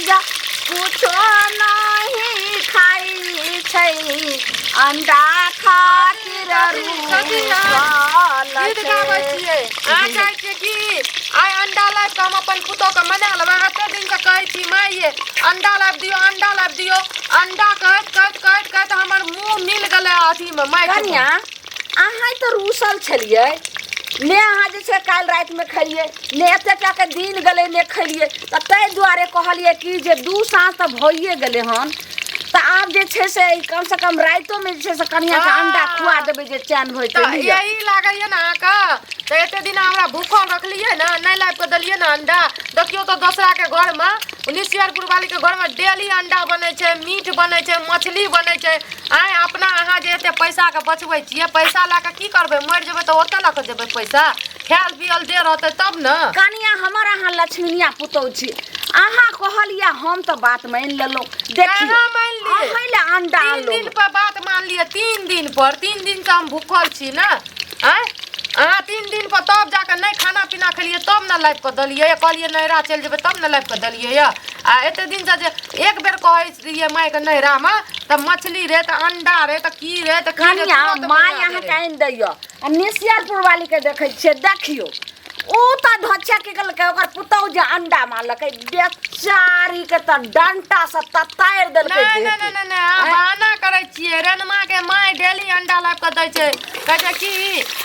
चीज कुछो नहीं खाइ छै अंडा खातिर कथी अहाँ रूसल गीत गाबै छै। छियै अहाँ चाहै छियै कि आइ अंडा लाबि कऽ हम अपन पुतोहके मना लेबै एते दिनसँ कहै छी माय ये अंडा लाबि दियौ अंडा लाबि दियौ अंडा कहैत कहैत कहैत कहैत हमर मुँह मिल गेलै अथीमे माटि कनिया अहाँ तऽ रूसल छलियै ने अहाँ जे छै काल्हि रातिमे खेलियै ने एते टाके दिन गेलै ने खेलियै तऽ ताहि दुआरे कहलियै कि जे दू साँझ तऽ भइए गेलै हन तऽ आब जे छै से कमसँ कम रातिोमे जे छै से कनियाके अंडा खुआ देबै जे चैन भऽ जेतै तऽ बुझलियै? यही लागैए ने अहाँके तऽ एते दिन हमरा भूखल रखलियै ने नहि लाबि कऽ देलियै ने अंडा देखियौ तऽ दोसराके घरमे निशियरपुर वालीके घरमे डेली अंडा बनै छै मीट बनै छै मछली बनै छै आँय अपना अहाँ जे एते पैसाके बचबै छियै पैसा लए कऽ की करबै मरि जेबै तऽ ओतऽ लऽ कऽ जेबै पैसा खायल पियल दे रहतै तब ने कनिया हमर अहाँ लक्ष्मीनिया पुतहु छी अहाँ कहलियै हम तऽ बात मानि लेलहुँ देखियौ कहाँ मानि लियै? अहीं लए अंडा तीन अनलहुँ दिन पर बात मान लिअ 3 दिन पर 3 दिन से हम भूखल छी ने आँय अहाँ 3 दिन पर तब जाके नहि खाना पीना खेलियै तब ने लाबि कऽ देलियै कहलियै नैहरा चलि जेबै तब ने लाबि कऽ देलियै यऽ आ एते दिनसँ जे एक बेर कहै रहियै मायके नैहरामे तऽ मछली रे तऽ अंडा रे तऽ की रे तऽ की रे कनिया तुरन्त माय बना अहाँके दै रहै। आनि दैया आ निशियरपुर वाली के देखै छियै देखियौ ओ तऽ धोछा की केलकै ओकर पुतहु जे अंडा मारलकै बेचारी के तऽ डंटा से ततारि देलकै नहि देह नहि के। नहि नहि नहि अहाँ बहाना करै छियै रेनमा के माय डेली अंडा लाबि कऽ दै छै कहै छै कि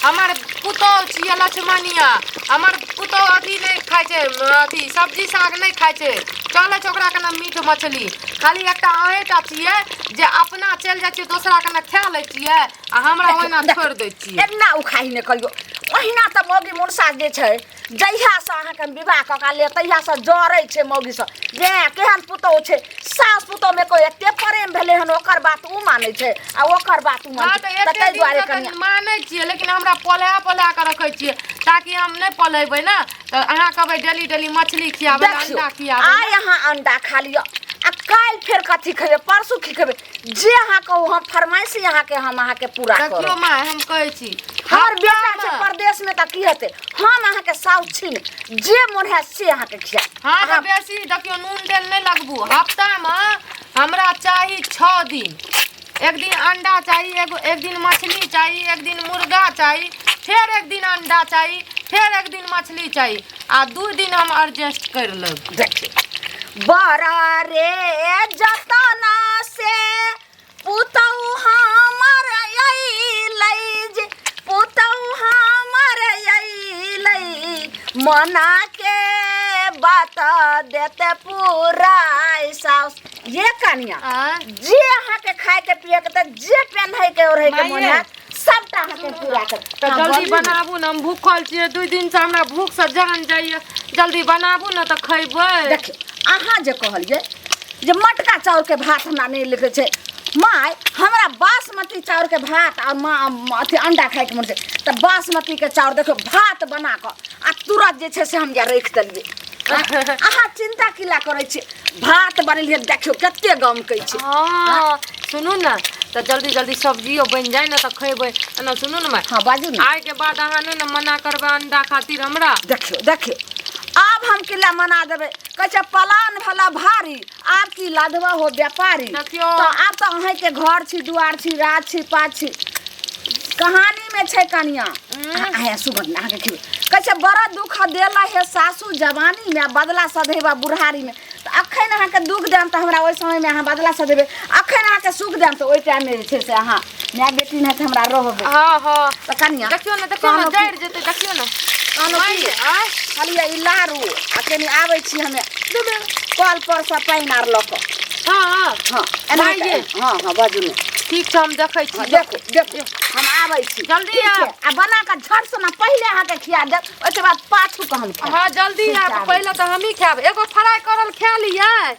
हमर पुतोहु छियै लक्ष्मणिया हमर पुतोहु अथी नहि खाइ छै अथी सब्जी साग नहि खाइ छै चलै छै ओकरा कने मीट मछली खाली एकटा अहेँटा छियै जे अपना चलि जाइ छियै दोसरा कने खा लै छियै आ हमरा ओहिना छोड़ि दै छियै एना उखाही नहि करियौ ओहिना तऽ मौगी मुनसा जे छै जहियासँ अहाँके हम विवाह कऽ कऽ ले तहियासँ जरै छै मौगीसँ जे केहन पुतोहु छै सास पुतोहुमे कोइ एते प्रेम भेलै हन ओकर बात ओ मानै छै आ ओकर बात ओ हँ मानै तऽ छै तऽ एते ताहि दुआरे दिनसँ तऽ कनिया मानै छियै लेकिन हमरा पलहा पलहा कऽ रखै छियै ताकि हम नहि पलेबै ने तऽ अहाँ कहबै डेली डेली मछली खियाबै लए, देखियौ अंडा खियाबै आइ अहाँ अंडा खा लिअ आ काल्हि फेर कथी खेबै परसू की खेबै जे अहाँ कहू हम फरमाइशी अहाँके हम अहाँके पूरा देखियौ करब माय हम कहै छी हमर बेटा छै हफ्तामे- परदेश में तऽ की हेतै हम अहाँके साउस छी ने जे मोन हैत से अहाँके खियाब हँ तऽ बेसी देखियौ नून तेल नहि लगबू हफ्तामे हमरा चाही 6 दिन एक दिन अंडा चाही एगो एक दिन मछली चाही एक दिन मुर्गा चाही फेर एक दिन अंडा चाही फेर एक दिन मछली चाही आ 2 दिन हम एडजस्ट करि लेब। देखियौ बड़ा रे जतना से पुतहु हमर अइलै जे पुतहु हमर अइलै मना के बात देते पूरा साउस ये कनिया आँय? जे अहाँके खायके पियके तऽ जे पेन्हैके ओढ़ैके मोन माइये। हैत सबटा अहाँके पूरा कर तऽ हाँ, जल्दी बोलू ने। बनाबू ने हम भूखल छियै 2 दिनसँ हमरा भूखसँ जान जाइए जल्दी बनाबू ने तऽ खयबै। देखियौ अहाँ जे कहलियै जे मोटका चाउरके भात हमरा नहि लिखै छै माय हमरा बासमती चाउरके भात आ मा अथी अंडा खायके मन छै तऽ बासमतीके चाउर देखियौ भात बना कऽ आ तुरंत जे छै से हम जा राखि देलियै अहाँ चिन्ता की ला करै छियै भात बनेलियै देखियौ कते गमकै छै। हँ सुनू ने तऽ जल्दी जल्दी सब्जियो बनि जाय ने तऽ खयबै एना सुनू ने माय। हँ बाजू ने। आइके बाद अहाँ नहि ने मना करबै अंडा खातिर हमरा? देखियौ देखियौ आब हम किला मना देबै कहै छै पलान भला भारी आब की लाधवा हो व्यापारी। देखियौ। तऽ आब तऽ अहींके घर छी दुआर छी राज छी पात छी कहानी में छै कनिया अहें सुगंध अहाँके खिबै कहै छै बड़ा दुख देला हे सासू जवानी में आ बदला सधेबा बुढ़ारी में तऽ अखन अहाँके दुख देम तऽ हमरा ओहि समयमे अहाँ बदला सधेबै अखन अहाँके सुख देम तऽ ओहि टाइममे जे छै से अहाँ माय बेटी नहि हमरा रहबै। हँ। तऽ कनिया देखियौ ने देखियौ ने कहलहुँ जरि जेतै देखियौ ने। कहलहुँ की आँय? कहलियै ई लारू आ कनि आबै छी हमे कल पर से पानि आर लऽ कऽ। हँ। हँ एना माइये। हँ बाजू ने। ठीक छै हम देखै छी। हँ देखू देखू हम आबै छी। जल्दी ठीक छै आब। आ बना कऽ झट से पहिले अहाँके खिया देब ओहिके बाद पाछू कऽ हम खायब। हँ जल्दी ठीक छै, आयब। आबै पहिले तऽ हमही खायब एगो फ्राइ करल खा लियै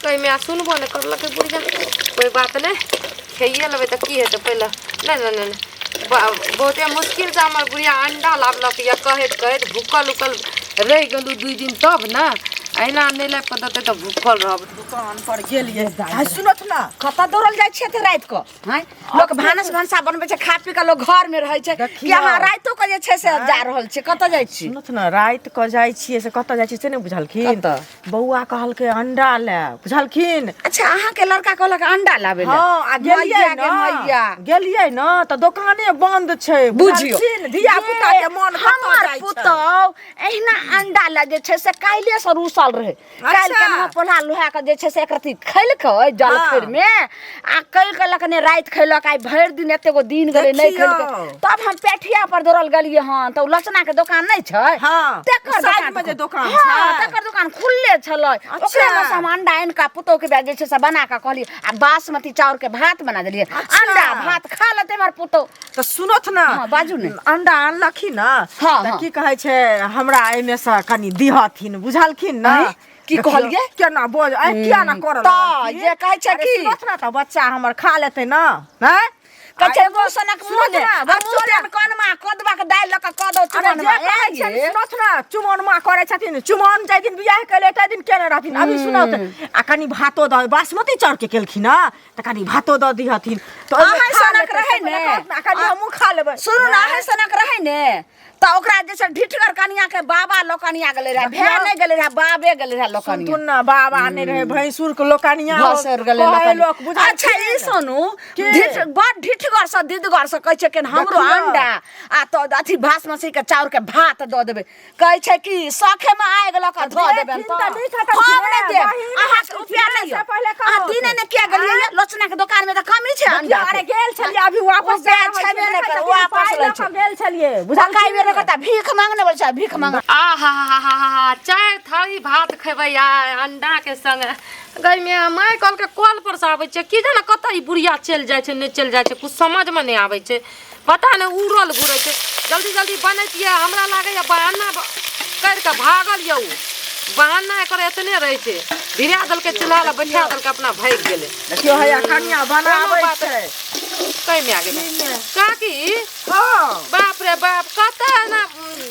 कहिमे आ सुनबो नहि करलकै बुढ़िया कोइ बात नहि खाइए लेबै तऽ की हेतै पहिले नहि नहि नहि नहि बहुते मुश्किलसँ हमर बुढ़िया अंडा लाबलक यऽ कहैत कहैत भूखल उखल रहि गेलहुँ 2 दिन तब ने अहिना नहि लाबि कऽ देतै तऽ भूखल रहब। दुकान पर गेलियै आ सुनत ना। कतऽ दौड़ल जाइ छियै एते राति कऽ? हैं, लोक भानस भनसा बनबै छै, खा पी कऽ लोक घर में रहै छै कि देखियौ। अहाँ रातिो कऽ जे छै से जा रहल छियै? कतऽ जाइ छी? सुनत ना, राति कऽ जाइ छियै से कतऽ जाइ छियै से नहि बुझलखिन? कतऽ? बौआ कहलकै अंडा ले, बुझलखिन? अच्छा, अहाँके लड़का कहलक अंडा लाबै लए? हँ, आ गेलियै मैया के ने, मैया, गेलियै ने तऽ दोकाने बंद छै। बुझियौ बुझलखिन? धिया पुता के मन कतऽ हमर जाइ छै? पुतहु एहिना अंडा लए जे छै से काल्हिए से रूसल रहै। काल्हि केना पोल्हा लोहा के जे छै से एक रत्ती खेलकै जलखैर में, आ काल्हि कहलक ने राति खेलक, आइ भरि दिन एते गो दिन गेलै नहि देखियौ। खेलकै। तब हम पेठिया पर दौड़ल गेलियै हन तऽ ओ लचना के दोकान नहि छै? हँ, तकर साइड दोकान में जे दोकान हँ, छै। तकर दोकान खुलले छलै। ओकरे में से हम अंडा आनि कऽ पुतोहु के जे छै से बना कऽ कहलियै आ बासमती चाउर के भात बना देलियै। अंडा भात खा लेतै हमर पुतोहु। तऽ सुनत ना। हँ, बाजू ने। अंडा अनलखिन ने, हँ, तऽ हँ। की कहै छै, हमरा एहिमे से कनि दिहथिन, बुझलखिन ने? आँय? की देखियौ, कहलियै? केना बोज आँय किया ना करऽ तऽ लगलखिन? जे कहै छै अरे की? सुनत ना, तऽ बच्चा हमर खा लेतै ने, आँय? कहै छै आ एगो मुँह सनक मुँह सुनत ने ना, आ बच्चो मुँह ने- देन कनमा कदवा के दालि लऽ कऽ कऽ दौ अरे जे चुमनमा। कहै ए छै ये। सुनत ना, चुमौन माँ करै छथिन, चुमौन जाहि दिन बियाह केले ताहि दिन केने रहथिन। अभी सुनत आ कनि भातो दऽ, बासमती चाउर के केलखिन हँ तऽ कनि भातो दऽ दिहथिन तऽ ओहिमे अहाँ खा सनक लेतै, रहै से पहिले ने। कहत ने, आ कनि हमहूँ खा लेबै। सुनू ने, अहाँ सनक रहै ने तऽ ओकरा जे छै ढिठगर कनिया के बाबा लोकनिया गेलै रहै, भाय नहि गेलै रहै, बाबे गेलै रहै लोकनिया। सुनथुन ने, बाबा नहि रहै, भैंसुर के लोकनिया भसुर गेलै कहै लोकनिया। लोक बुझलखिन? अच्छा ई सुनू, की? ढिठ बड़ ढिठगर से दिदगर से कहै छै कि हमरो देखियौ। अंडा आ तऽ अथी बासमती के चाउर के भात दऽ देबै। कहै छै कि सखे में आगि लऽ कऽ धऽ देबनि। देथिन तऽ तऽ नीक हेतनि हम कि नहि ने? देब। बहिन अहाँके हेतनि रुपया कि नहि ने? यऽ। से पहिले अहाँ कहत। दिने ने किया गेलियै ये? लोचना के दोकान में तऽ कमी छै अंडा अरे के। गेल छलियै, अभी वापस जा रुपया रहल छेबे छियै, नहि देखै करे, छथिन, वापस पाइ लै लऽ छै। कऽ गेल छलियै, पकाइ बेर बुझलखिन? करता भीख मांगने बोल छै, भीख मांग। आ हा हा हा हा हा, 4 थारी भात खेबै आइ अंडा के संग। गई में माय कहलकै कल पर से आबै छै, की जाने कतऽ ई बुढ़िया चलि जाइ छै, नहि चलि जाइ छै, कुछ समझमे नहि आबै छै, पता नहि उड़ल घुरै छै। जल्दी जल्दी बनैतियै, हमरा लागैए बहाना करि कऽ भागल यऽ ओ। बहाना एकर एतने रहै छै, भिड़ा देलकै चूल्हा लग, बैठा देलकै, अपना भागि गेलै। देखियौ, हैया कनिया बनाबै कोनो बात छै। कै में आ गेलै काकी? हँ। बाप रे बाप, कतऽ एना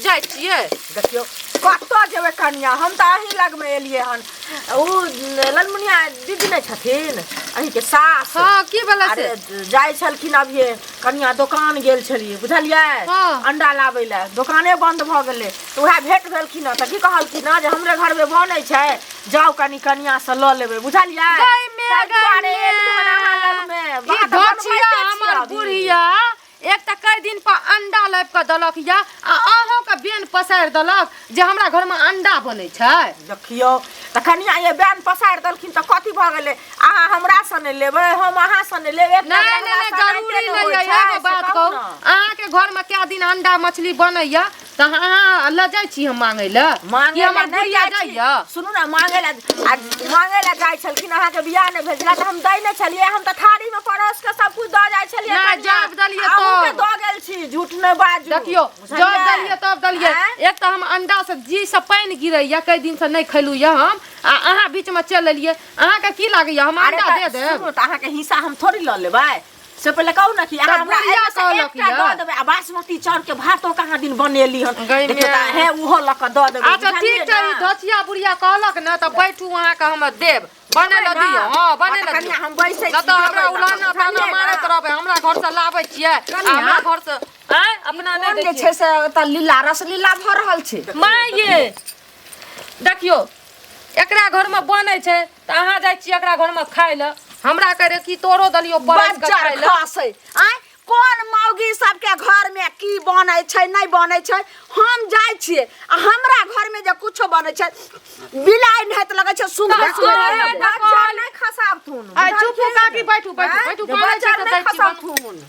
जाइ छियै? देखियौ, कतऽ जेबै कनिया, हम तऽ अहीं लगमे एलियै हन। उ ललमुनिया दीदी नहि छथिन अहींके सास? हँ, की भेलै से? अरे जाइ छलखिन अभिये कनिया, दोकान गेल छलियै, बुझलियै? हँ। अंडा लाबै लए, दोकाने बंद भऽ गेलै तऽ उएह भेंट भेलखिन हँ, तऽ की कहलखिन हँ जे हमरे घरमे बनै छै, जाउ कनि कनिया से लऽ लेबै, बुझलियै? गै मे, ताहि गै दुआरे मे। एलियै हन अहाँ लगमे। ई बात धोछिया बनबैते छियै हमर अभी। बुढ़िया एक तऽ कई दिन पर अंडा लाबि कऽ देलक या आ अहूँके बेन पसारि देलक जे हमरा घरमे अंडा बनै छै। देखियौ तऽ कनिया, ये बेन पसारि देलखिन तऽ कथी भऽ गेलै? अहाँ हमरा से नहि लेबै, हम अहाँ से नहि लेबै, एकटा नहि नहि नहि, रहला से जरूरी एनाहिते ने नहि होइ यऽ। छै, एगो से बात कहू कहू, ने। अहाँके घरमे कए दिन अंडा मछली बनैया तऽ अहाँ लऽ जाइ छी हम मांगै लए? मांगे कि हमर लए नहि बुढ़िया जाइ छी। जाइया? सुनू ने, मांगे लए आ मांगे लए जाइ छलखिन, अहाँके बियाह नहि भेल छलै तऽ हम दै नहि छलियै? हम तऽ थारीमे परसि कऽ सब कुछ दऽ जाइ छलियै नहि, कनिया। जब देलियै अहूँके तब। दऽ गेल छी, झूठ नहि बाजू। देखियौ, जब बुझलियै? देलियै तब देलियै। आँय? एक तऽ हम अंडा से जी से पानि गिरैया, कई दिन से नहि खैलू या हम, आ अहाँ बीचमे चलि एलियै। अहाँके की लागैया, हम अरे अंडा तऽ दे देब? सुनू तऽ, अहाँके हिस्सा हम थोड़ी लऽ लेबै, से पहिले कहू ने कि अहाँ तऽ हमरा बुढ़िया एहिमे से कहलक एकटा यऽ। दऽ देबै आ बासमती चाउर के भातो कहाँ दिन बनेली हन, गै देखियौ माय। तऽ हे उहो लऽ कऽ दऽ देबै। अच्छा ठीक बुझलियै छै, ई ने? धोछिया बुढ़िया कहलक ने तऽ बैठू, अहाँके हम देब, बनै लए देबै दियौ। ने? हँ, बनै हँ, लए तऽ दियौ। कनिया हम बैसै नहि छी, तऽ हमरा देबै उलाना तऽ, ताना बुझलियै मारैत ने? रहबै, हमरा घरसँ लाबै छियै आ कनिया? हमरा घरसँ आँय अपना नहि कोन दै जे छियै। छै से ओतऽ लीला रसलीला भऽ रहल छै? माय ये, देखियौ, एकरा घरमे बनै छै तऽ अहाँ जाइ छियै एकरा घरमे खाय लए, हमरा कहै रहै कि तोरो देलियौ परसि कऽ बज्जर खाय लए। खसै आँय, कोन मौगी सबके घरमे की बनै छै नहि बनै छै, हम जाइ छियै आ हमरा घरमे जे कुछो बनै छै बिलाइ नहाइत लगै छै सुंघ। तऽ सुंघ। अहाँ तऽ बज्जर कहल- नहि खसाबथुन। आइ चुप हो काकी, बैठू बैठू आँय? बैठू, जे बनै छै बज्जर तऽ नहि दै छी बनू। खसाबथुन।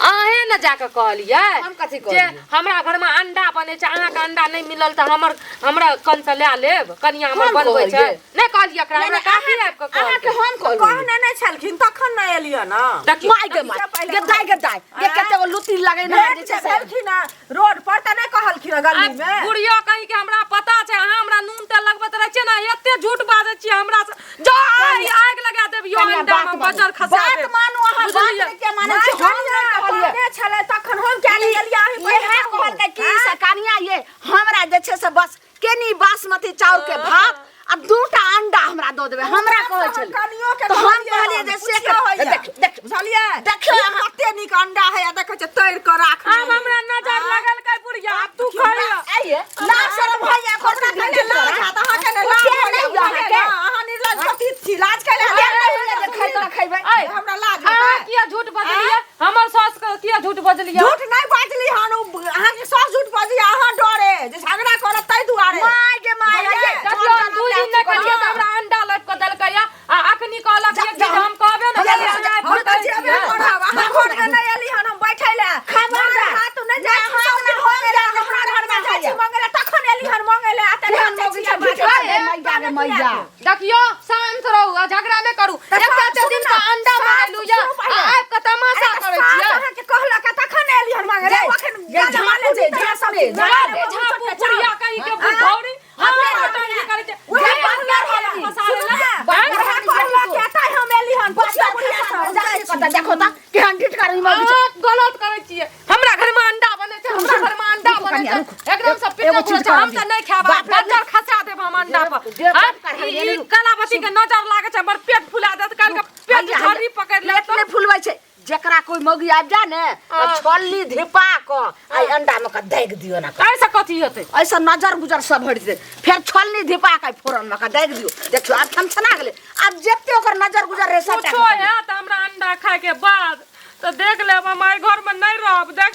अहें ने जाकऽ कहलियै हम कथी जे कहलियै? हमरा घरमे अंडा बनै छै, अहाँके अंडा नहि मिलल तऽ हमर हमरा कनसँ लए लेब, कनिया हमर हम बनबै छै। कहलियै? नहि कहलियै एकरा, नहि, हमरा नहि, काकी आबि कऽ अहाँके कहलकै। हम कहलियै? कहने नहि छलखिन तखन नहि एलियै ने। देखियौ, माय गे माय से पहिले गे दाय गे दाय गे, आँय? कते गो लुत्ती लगेने है भेंट जे जे छै से। भेलखिन हँ रोड पर तऽ नहि कहलखिन हँ गली आ मे? बुढ़ियो कहीं के हमरा पता छै, अहाँ हमरा नून तेल लगबैत रहै छियै ने, एते झूठ बाजै छियै हमरा से, जा आइ आगि लगा देबियो कनिया, अंडा बात मे मानू। बजर खसा बात देब। मानू, अहाँ बात बुझलियै? नहि किया मानै नहि छी? हम कनिया, नहि कहलियै। कहने छलै तखन हम किया नहि गेलियै? अहीं पहिले इएह कहू। कहलकै कि से कनिया ये, हमरा जे छै से बस केनी बासमती चाउर के भात आ दूटा अंडा हमरा दऽ देबै हमरा कहै छलै। कनियो के तऽ हम कहलियै जे से पुछियो होइया। देख देख बुझलियै? देखियौ ई अहाँ- कते नीक अंडा है आ देखै छै तैर के राख। आब हमरा नजर लगल कै बुढ़िया, आब तू खइया। आइये लाज शरम होइया हमरा एखन? कने लाज हैत, अहाँ कने लाज किया होइया, नहि बुझलियै अहाँके? ने? अहाँ निर्लज पतित छी, लाज कैला किया नहि होइया जे खरीद कऽ खैबै? ऐ, हमरा लाज अहाँ हेतै? किया झूठ बजलियै? हमर सास के किया झूठ बजलियै? झूठ नहि बाजली हन उ, अहाँके सास झूठ बाजली, अहाँ डरे जे झगड़ा करत ताहि दुआरे। माय गे my, बुझलियै? आइये। देखियौ, हम 2 दिन नहि खेलियै तऽ हमरा अंडा लाबि कऽ देलकै या आ अखनी कहलक जा, ये कि जा। हम कहबे ने जा, करियै, जा, जा, हम तऽ जेबे करब, अहाँ घरमे नहि एली हन हम बैठै लए। खबरदार। हाथ नहि जाइ छी सब दिन हो गेलै, हमरा घरमे जाइ छी मंगै लए, तखन एली हन मंगै लए, आ केहन तखन मौगी छै, झूठ बाजै, मैया गे मैया। देखियौ, शांत रहू आ झगड़ा नहि करू। तऽ एकटा शांत तऽ दिन सुनू का ने, अंडा शांत मारलू या सुनू पहिले। आ आबि कऽ तमाशा अरे करै सास छियै। अहाँके कहलक आ तखन एली हन मंगै लए, जय, अखन जय, गाना झाँपू मारले जे, छी, झाँपू जे, सब जा दे झापू बुढ़िया कहीं के बुढ़ौरी अपने हमरा बेटा ई करै छै। उएह जे कहलक कहलक हन, पसारे सुनू लए। ने, आँय? उएह कहलक आ तैं हम एली हन, पुछियौ बुढ़िया सँ, हम जाइ छी। देखो तऽ केहन ढिठका रही मौगी छै। अहाँ गलत करै छियै। हमरा घर में अंडा बनै छै, हमरा घर में अंडा रुकू बनै कनिया, छै रुकू। एकदम से एगो पिटल चीज छै। हम करब। तऽ नहि खायब, बाप रे, बज्जर खसा देब हम अंडा पर। जे बात आँय? करबै, ई रुकू। कलावती के नजर लागै छै, हमर पेट फुला देत काल्हि के, पेट हैया, झर्री पकड़ि पेट लेत। नहि फुलबै छै। जेकरा कोई मौगी आबि जाए ने तऽ हाँ। छल्ली धिपा कऽ आ अंडा में कऽ दागि दियौ ना। एहिसँ कथी हेतै? ऐसा नजर गुजर सब हटि जेतै। फेर छलनी धिपा कऽ फोरन में कऽ दागि दियौ। देखियौ, आब छनछना गेलै, आब जते ओकर नजर गुजर रहै सबटा कुछो हैत हमरा अंडा खायके बाद तऽ देख लेब, हम एहि घरमे नहि रहब। देख,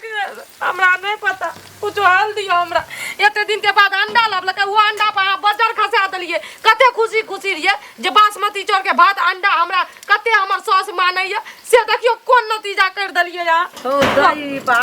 हमरा नहि पता, कुछो हल दियौ हमरा। एते दिन के बाद अंडा लाबलकै, ओ अंडा पर अहाँ बजर खसा देलियै। कते खुशी खुशी रहियै जे बासमती चाउर के भात अंडा हमरा कते हमर सास मानैया, से देखियौ कोन नतीजा करि देलियै अहाँ। हो दैबा।